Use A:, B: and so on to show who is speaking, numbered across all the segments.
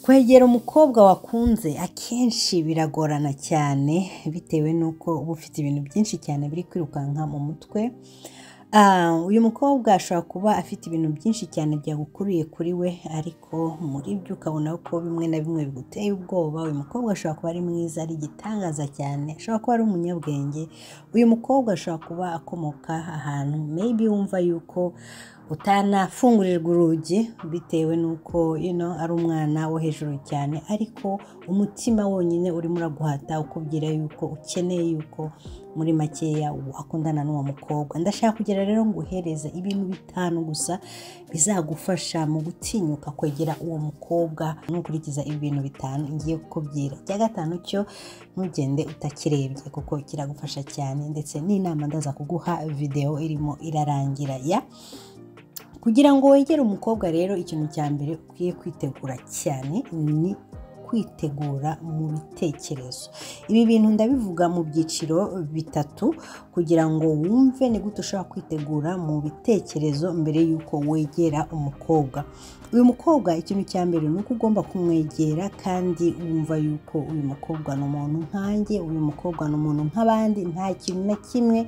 A: Kwegera umukobwa wakunze akenshi biragorana cyane bitewe n'uko uba ufite ibintu byinshi cyane biri kwirukanka mu mutwe. Uyu mukobwa ashobora kuba afite ibintu byinshi cyane byagukuriye kuri we, ariko muri byo ukabona ko bimwe na bimwe biguteye ubwoba. Uyu mukobwa ashobora kuba ari mwiza, ari igitangaza cyane, ashobora kuba ari umunyabwenge. Uyu mukobwa ashobora kuba akomoka ahantu maybe wumva yuko utanafungurirwa urugi bitewe n'uko ari umwana wo hejuru cyane, ariko umutima wonyine urimo uraguhata ukubwira yuko ukeneye yuko muri makeya wakundana n'uwo mukobwa. Ndashaka kugira rero nguhereze ibintu 5 gusa bizagufasha mu gutinyuka kwegera uwo mukobwa nukurikiza ibi bintu 5 ngiye kukubwira. Icya 5 cyo ntugende utakirebye kuko kiragufasha cyane, ndetse n'inama ndaza kuguha video irimo irarangira ya. Kugira ngo wegere umukobwa rero, ikintu cya mbere ukwiye kwitegura cyane ni kwitegura mu bitekerezo. Ibi bintu ndabivuga mu byiciro 3 kugira ngo wumve ni gute ushobora kwitegura mu bitekerezo mbere y'uko wegera umukobwa. Uyu mukobwa ikintu cya mbere ni uko ugomba kumwegera kandi wumva yuko uyu mukobwa ni umuntu nkanjye, uyu mukobwa ni umuntu nk'abandi, nta kintu na kimwe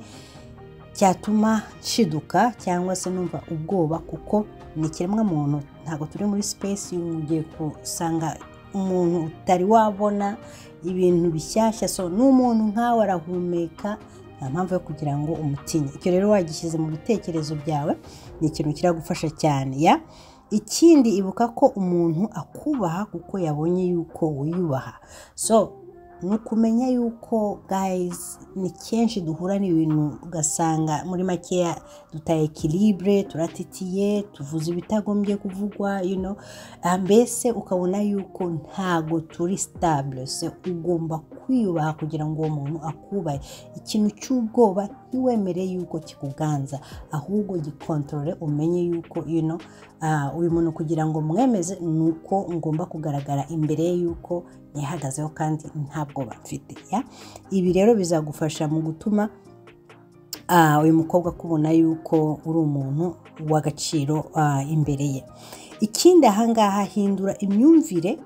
A: cyatuma nshiduka cyangwa se numva ubwoba, kuko ni ikiremwa muntu, ntabwo turi muri space ugiye gusanga umuntu utari wabona ibintu bishyashya. So n'umuntu nkawe arahumeka, nta mpamvu yo kugira ngo umutinye. Icyo rero wagishyize mu bitekerezo byawe ni ikintu kiragufasha cyane ya. Ikindi, ibuka ko umuntu akubaha kuko yabonye yuko wiyubaha. So ni ukumenya yuko guys, ni kenshi duhura n'ibintu ugasanga muri makeya dutaye équilibre, turatitiye, tuvuze ibitagombye kuvugwa, mbese ukabona yuko ntago turi stable. So ugomba kwiyubaha kugira ngo uwo muntu akubahe. Ikintu cy'ubwoba ntiwemere yuko kikuganza, ahubwo gikontorore, umenye yuko uyu muntu kugira ngo mwemeze ni uko ngomba kugaragara imbere ye yuko nihagazeho kandi nta bwoba mfite ya. Ibi rero bizagufasha mu gutuma uyu mukobwa akubona yuko uri umuntu w'agaciro imbere ye. Ikindi ahangaha, hindura imyumvire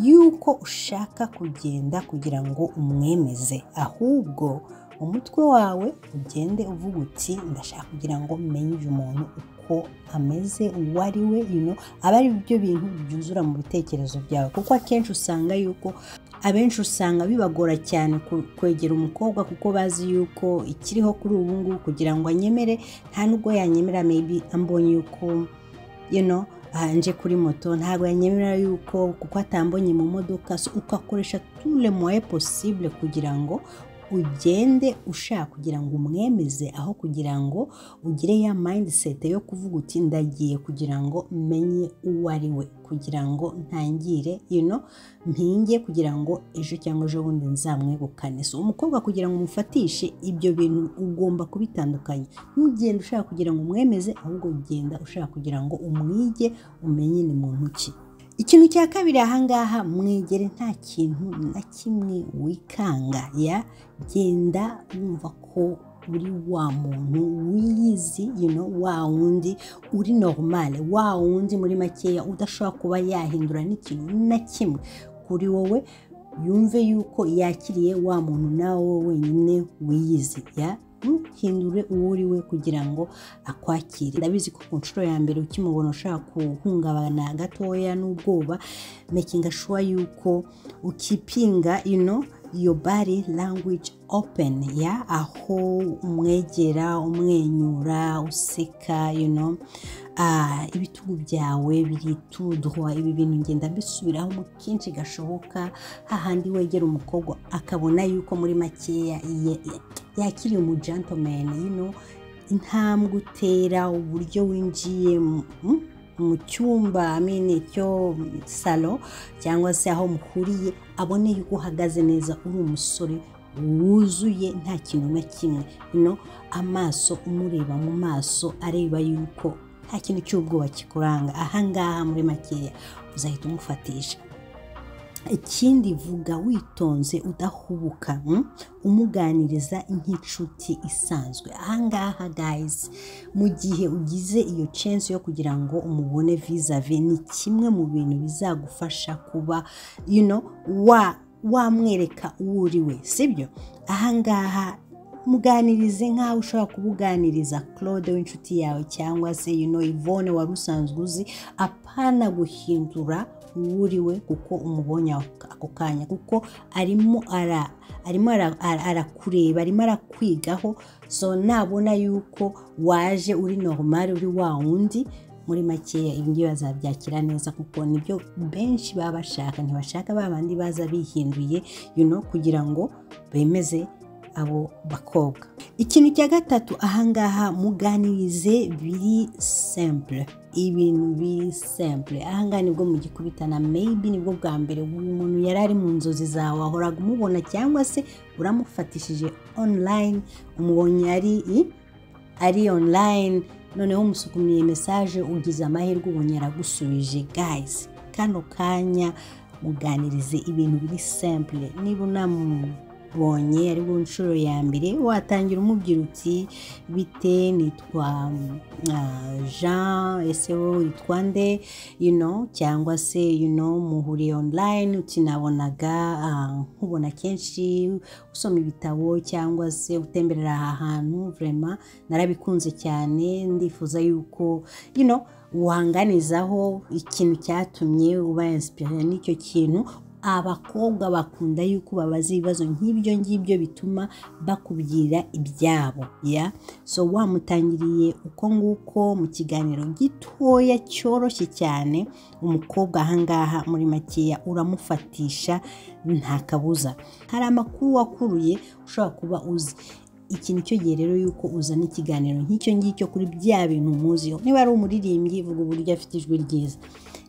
A: yuko ushaka kugenda kugira ngo umwemeze, ahubwo umutwe wawe ugende uvuga uti ndashaka kugira ngo menye uyu muntu uko ameze, uwo ari we, aba ari byo bintu byuzura mu bitekerezo byawe. Kuko akenshi usanga yuko abenshi usanga bibagora cyane kwegera umukobwa kuko bazi yuko ikiriho kuri ubu ngubu kugira ngo anyemere, nta nubwo yanyemera maybe ambonye yuko nje kuri moto, ntabwo yanyemera yuko kuko atambonye mu modoka. So ugakoresha tous les moyens possibles kugira ngo ugende ushaka kugira ngo umwemeze, aho kugira ngo ugire ya mindset yo kuvuga uti ndagiye kugira ngo menye uwo ari we, kugira ngo ntangire mpinge kugira ngo ejo cyangwa ejo bundi nzamwegukane. So umukobwa kugira ngo umufatishe ibyo bintu ugomba kubitandukanya. Ntugende ushaka kugira ngo umwemeze, ahubwo ugenda ushaka kugira ngo umwige, umenye ni muntu ki. Ikintu cya kabiri ahangaha, mwegere nta kintu na kimwe wikanga ya. Genda wumva ko uri wa muntu wiyizi, wa wundi uri normal, wa wundi muri makeya udashobora kuba yahindura n'ikintu na kimwe kuri wowe, yumve yuko yakiriye wa muntu nawe wenyine wiyizi ya. Ntuhindure uwo uri we kugira ngo akwakire. Ndabizi ko ku nshuro ya mbere ukimubona ushaka guhungabana gatoya n'ubwoba, making sure yuko ukipinga your body language open ya, aho umwegera umwenyura, useka, ibitugu byawe biri tout droit. Ibi bintu ngenda mbisubiraho mu kenshi gashoboka, hahandi wegera umukobwa akabona yuko muri makeya yakiriye umu gentleman, intambwe utera, uburyo winjiye mu cyumba, cyo salon cyangwa se aho muhuriye, abone yuko uhagaze neza, uri umusore wuzuye nta kintu na kimwe, amaso umureba mu maso areba yuko nta kintu cy'ubwoba kikuranga. Ahangaha muri makeya uzahita umufatisha. Ikindi, vuga witonze, udahubuka, umuganiriza nk'inshuti isanzwe. Ahangaha guys, mu gihe ugize iyo chance yo kugira ngo umubone vis-a-vis, ni kimwe mu bintu bizagufasha kuba wa wamwereka uwo uri we, sibyo? Ahangaha muganirize nk'aho ushobora kubuganiriza Claude w'inshuti yawe, cyangwa se Yvonne wari usanzwe uzi. Apana guhindura uwo uri we kuko umubonye ako kanya, kuko arimo arakureba, arimo arakwigaho. So nabona yuko waje uri normal, uri wa wundi, muri makeya ibi ngibi bazabyakira neza, kuko nibyo benshi baba bashaka. Ntibashaka ba bandi baza bihinduye kugira ngo bemeze abo bakobwa. Ikintu cya gatatu ahangaha, muganirize biri simple, ibintu biri simple. Ahangaha nibwo mugikubitana, maybe nibwo bwa mbere uyu muntu yari ari mu nzozi zawe, wahoraga umubona, cyangwa se uramufatishije online, umubonye ari online, noneho umusukumiye message, ugize amahirwe ubonye aragusubije. Guys, kano kanya muganirize ibintu biri simple. Niba unamubonye ari ku nshuro ya mbere, watangira umubwira uti: "Bite, nitwa Jean, ese wowe witwa nde?" Cyangwa se muhuriye online, uti: "Nabonaga nkubona kenshi usoma ibitabo cyangwa se utemberera aha hantu, vraiment narabikunze cyane, ndifuza yuko wanganizaho ikintu cyatumye uba inspiré n'icyo kintu." Abakobwa bakunda yuko babaza ibibazo nk'ibyo ngibyo, bituma bakubwira ibyabo. Ya, so wamutangiriye uko nguko mu kiganiro gitoya cyoroshye cyane, umukobwa ahangaha muri makeya uramufatisha, nta kabuza hari amakuru wakuruye ushobora kuba uzi. Iki ni cyo gihe rero yuko uzana ikiganiro nk'icyo ngicyo kuri bya bintu muziho. Niba ari umuririmbyi, vuga uburyo afite ijwi ryiza.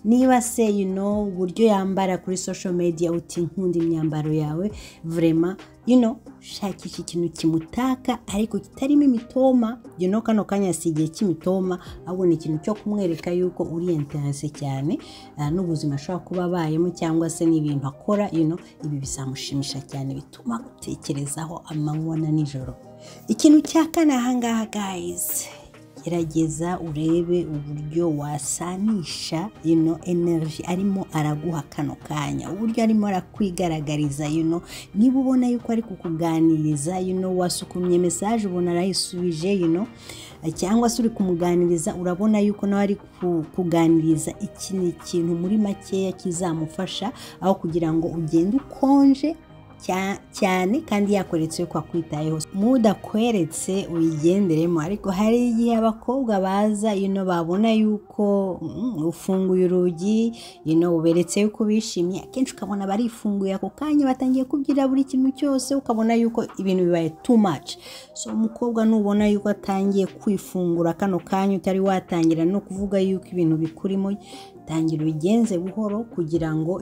A: Niba se uburyo yambara kuri social media, uti: "Nkunda imyambaro yawe vraiment." Shakisha ikintu kimutaka ariko kitarimo imitoma. Kano kanya si igihe cy'imitoma, ahubwo ni ikintu cyo kumwereka yuko uri intéressé cyane n'ubuzima ashobora kuba abayemo cyangwa se n'ibintu akora. Ibi bizamushimisha cyane, bituma gutekerezaho amanywa na nijoro. Ikintu cya kane ahangaha guys, gerageza urebe uburyo wasanisha ino energy arimo araguha kano kanya, uburyo arimo arakwigaragariza. Niba ubona yuko ari kukuganiriza, wasukumye message ubona arayisubije, cyangwa se uri kumuganiriza urabona yuko nawe ari kuganiriza, iki ni ikintu muri makeya kizamufasha, aho kugira ngo ugende ukonje cyane kandi yakweretse yuko akwitayeho. Mudakweretse uyigenderemo. Ariko hari igihe abakobwa baza babona yuko ufunguye urugi, uberetse yuko bishimye, akenshi ukabona barifunguye ako kanya, batangiye kubwira buri kintu cyose, ukabona yuko ibintu bibaye too much. So umukobwa nubona yuko atangiye kwifungura kano kanya utari watangira no kuvuga yuko ibintu bikurimo, tangira ubigenze buhoro kugira ngo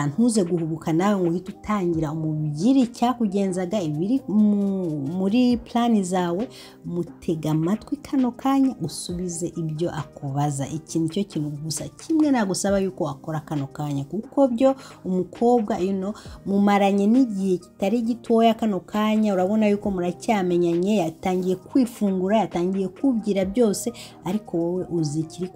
A: ntuze guhubuka nawe ngo uhite utangira umubwire icyakugenzaga, ibiri muri plan zawe. Mutega amatwi kano kanya, usubize ibyo akubaza. Iki ni cyo kintu gusa kimwe nagusaba yuko wakora kano kanya, kuko byo umukobwa mumaranye n'igihe kitari gitoya kano kanya, urabona yuko muracyamenyanye, yatangiye kwifungura, yatangiye kubwira byose, ariko wowe uzi ikiri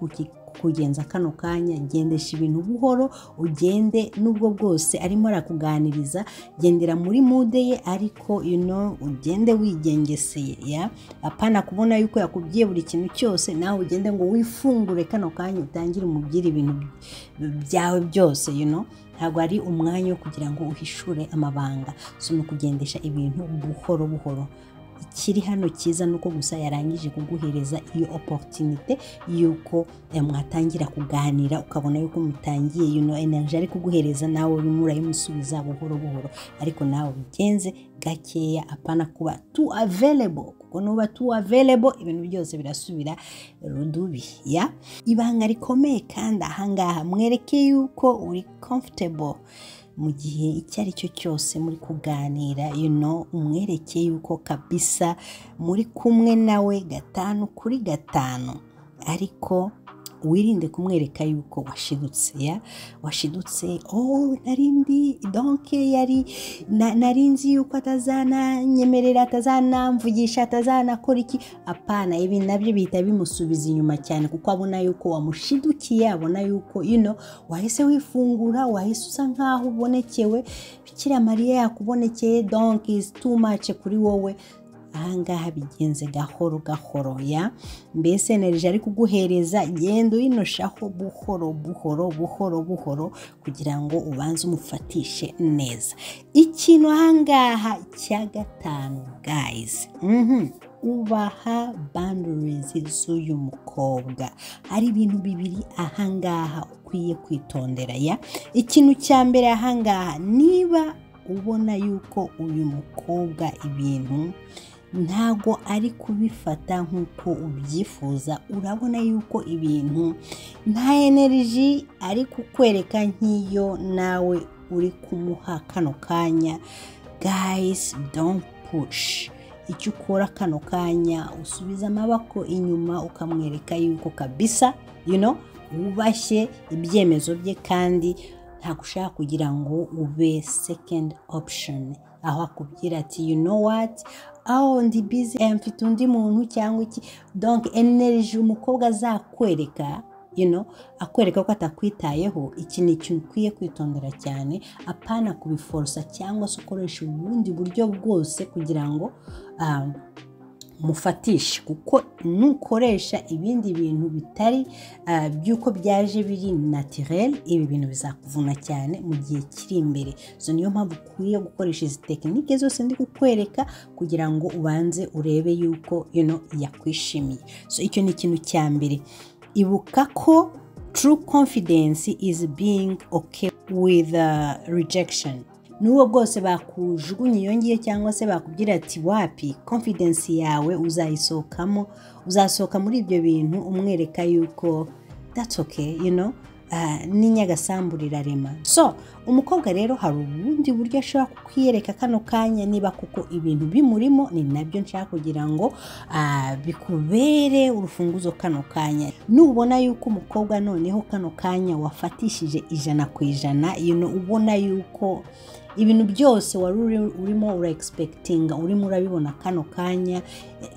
A: kugenza kano kanya. Gendesha ibintu buhoro, ugende nubwo bwose arimo arakuganiriza, gendera muri mood ye, ariko ugende wigengeseye. Ya, apana kubona yuko yakubwiye buri kintu cyose nawe ugende ngo wifungure kano kanya, utangire umubwire ibintu byawe byose. Ntabwo ari umwanya wo kugira ngo uhishure amabanga. So ni ukugendesha ibintu buhoro buhoro. Ikiri hano cyiza ni uko gusa yarangije kuguhereza iyo opportunité yuko mwatangira kuganira, ukabona yuko mutangiye, energy ari kuguhereza nawe urimo urayimusubiza buhoro buhoro, ariko nawe ubigenze gakeya, apana kuba too available, kuko nuba too available ibintu byose birasubira rudubi. Ya, ibanga rikomeye kandi ahangaha, mwereke yuko uri comfortable mu gihe icyo ari cyo cyose muri kuganira. Umwereke yuko kabisa muri kumwe nawe gatanu kuri gatanu, ariko Wirinde kumwereka yuko washidutse, ya washidutse. Oh, narindi donc yari nari nzi yuko atazananyemerera, atazanamvugisha, atazanakora iki. Apana, ibi nabyo bihita bimusubiza inyuma cyane, kuko abona yuko wamushidukiye, abona yuko wahise wifungura, wahise usa nkaho ubonekewe, Bikira Mariya yakubonekeye, donc is too much kuri wowe. Ahangaha bigenze gahoro gahoro, ya mbese energy ari kuguhereza, genda uyinoshaho buhoro buhoro buhoro buhoro, kugira ngo ubanze umufatishe neza. Ikintu ahangaha cya gatanu, guys, ubaha boundaries z'uyu mukobwa. Hari ibintu bibiri ahangaha ukwiye kwitondera. Ya ikintu cya mbere ahangaha, niba ubona yuko uyu mukobwa ibintu ntago ari kubifata nk'uko ubyifuza, urabona yuko ibintu nta energy ari kukwereka nk'iyo nawe uri kumuha kano kanya, guys, don't push. Icyo ukora kano kanya, usubiza amaboko inyuma, ukamwereka yuko kabisa wubashye ibyemezo bye, kandi ntabwo ushaka kugira ngo ube second option, aho akubwira ati: "You know what, aho ndi busy, mfite undi muntu," cyangwa iki. Donc energy umukobwa azakwereka, akwereka ko atakwitayeho, iki ni ikintu ukwiye kwitondera cyane. Apana kubiforosa cyangwa se ukoresha ubundi buryo bwose kugira ngo mufatishe, kuko nukoresha ibindi bintu bitari by'uko byaje biri naturel, ibi bintu bizakuvuna cyane mu gihe kiri imbere. So niyo mpamvu ukwiye gukoresha izi technique zose ndi kukwereka, kugira ngo ubanze urebe yuko yakwishimiye. So icyo ni ikintu cya mbere. Ibuka ko true confidence is being okay with rejection. N'ubwo bwose bakujugunya iyo ngiyo, cyangwa se bakubwira ati wapi, confidence yawe uzayisohokamo, uzasohoka muri ibyo bintu umwereka yuko that's okay, n'inyagasambu rirarema. So umukobwa rero hari ubundi buryo ashobora kukwiyereka kano kanya, niba kuko ibintu bimurimo. Ni nabyo nshaka kugira ngo bikubere urufunguzo kano kanya. Nubona yuko umukobwa noneho kano kanya wafatishije 100%, ubona yuko ibintu byose wari urimo ura expectinga urimo urabibona kano kanya,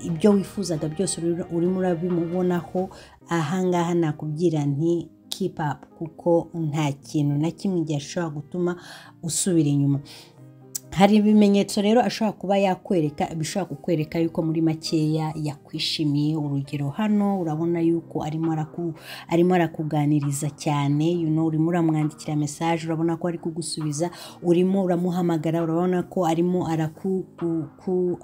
A: ibyo wifuzaga byose urimo urabimubonaho, ahangaha nakubwira nti keep up, kuko nta kintu na kimwe igihe ashobora gutuma usubira inyuma. Hari ibimenyetso rero ashobora kuba yakwereka, bishobora kukwereka yuko muri makeya yakwishimiye. Urugero, hano urabona yuko arimo arakuganiriza cyane, urimo uramwandikira message, urabona ko ari kugusubiza, urimo uramuhamagara, urabona ko arimo araku ku,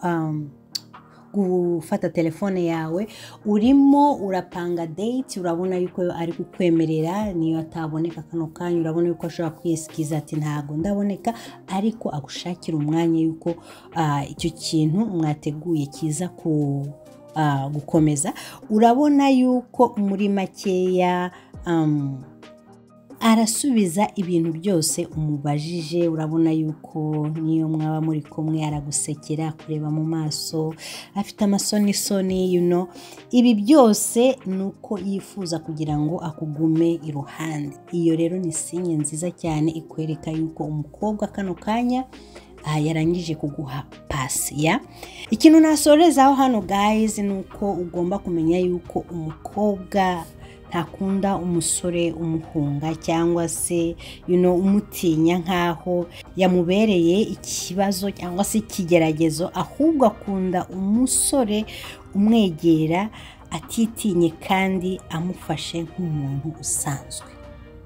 A: gufata telefone yawe, urimo urapanga date, urabona yuko ari kukwemerera. Niyo ataboneka kano kanya, urabona yuko ashobora kwiyesikiza ati ntabwo ndaboneka, ariko agushakira umwanya yuko icyo kintu mwateguye kiza ku gukomeza. Urabona yuko muri makeya arasubiza ibintu byose umubajije, urabona yuko niyo mwaba muri kumwe aragusekera, kureba mu maso, afite amasonisoni. Ibi byose ni uko yifuza kugira ngo akugume iruhande. Iyo rero ni signe nziza cyane ikwereka yuko umukobwa kano kanya yarangije kuguha pasi. Ya ikintu nasorezaho hano, guys, ni uko ugomba kumenya yuko umukobwa ntakunda umusore umuhunga cyangwa se umutinya nk'aho yamubereye ikibazo cyangwa se ikigeragezo, ahubwo akunda umusore umwegera atitinye kandi amufashe nk'umuntu usanzwe.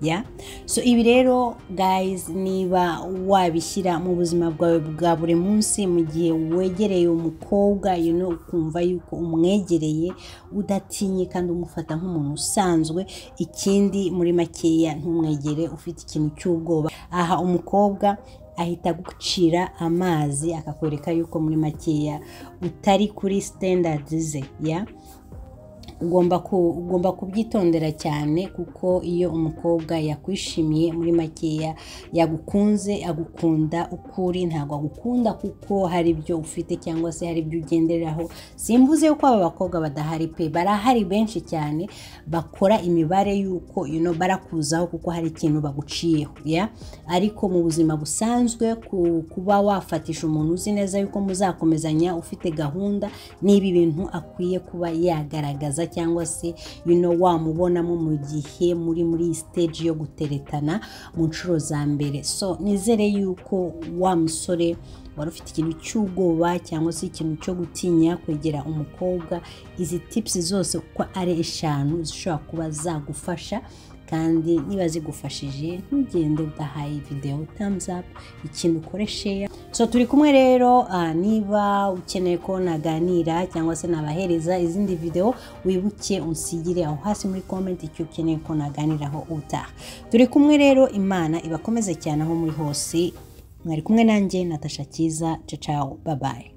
A: Ya so ibi rero, guys, niba wabishyira mu buzima bwawe bwa buri munsi, mu gihe wegereye umukobwa, ukumva yuko umwegereye udatinye kandi umufata nk'umuntu usanzwe, ikindi muri makeya ntumwegere ufite ikintu cy'ubwoba, aha umukobwa ahita agucira amazi, akakwereka yuko muri makeya utari kuri standard ze. Ya Ugomba kubyitondera cyane, kuko iyo umukobwa yakwishimiye, muri makeya yagukunze, agukunda ukuri, ntabwo agukunda kuko hari ibyo ufite cyangwa se hari ibyo ugenderaho. Simvuze yuko aba bakobwa badahari pe, barahari benshi cyane bakora imibare yuko barakuzaho kuko hari ikintu baguciyeho ya. Ariko mu buzima busanzwe, kuba wafatisha umuntu uzi neza yuko muzakomezanya, ufite gahunda, niba ibintu akwiye kuba yagaragaza cyangwa se wamubonamo mu gihe muri iyi stage yo guteretana mu nshuro za mbere. So nizere yuko wa musore wari ufite ikintu cy'ubwoba cyangwa se ikintu cyo gutinya kwegera umukobwa, izi tips zose uko ari 5 zishobora kuba zagufasha. Kandi niba zigufashije, ntugende udahaye video thumbs up, ikintu ukore share. So turi kumwe rero, niba ukeneye ko naganira cyangwa se nabahereza izindi video, wibuke unsigire aho hasi muri comment icyo ukeneye ko naganiraho ubutaha. Turi kumwe rero, Imana ibakomeze cyane aho muri hose. Mwari kumwe nanjye Natasha Cyiza. Ciao ciao, bye bye.